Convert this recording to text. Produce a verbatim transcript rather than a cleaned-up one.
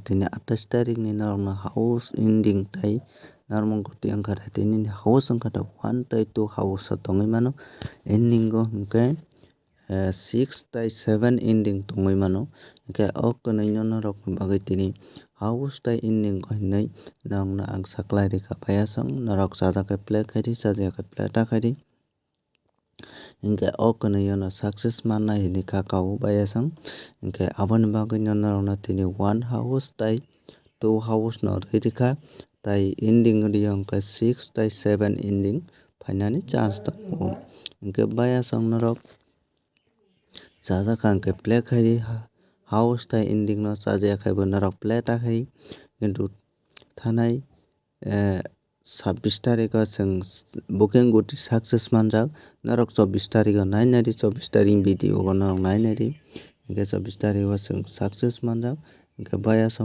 tini atais tarikni norokno house ending tai norokno goti wngkha, tini house wngkha da one tai two house o tongwi mano. Ending o hwnkhe six tai seven ending tongwi mano. Hwnkhe o kwnwi no norokni bagwi tini house tai ending o hinwi norokno ang saklai rikha. Bayasong norok chajak khe play khaidi, chajak khe play ta khaidi. Hwnkhe o kwnwi no success mannai hinwi kha kao bayasong. Hwnkhe aboni bagwi no norokno tini one house tai two house no rwi rikha, tai ending rwi hwnkhe six tai seven ending phainani chance tongo. Hwnkhe bayasong norok chajak kha hwnkhe play khaidi, house tai ending no chajak khe bo norok play ta khaidi. Kintu thanai sabbish tarikh o chwng booking goti success manjak. Norok chobbish tarikh o nai naidi, chobbish tarikh video o norok nai naidi. Hwnkhe chobbish tarikh o chwng success manjak. Hwnkhe bayasong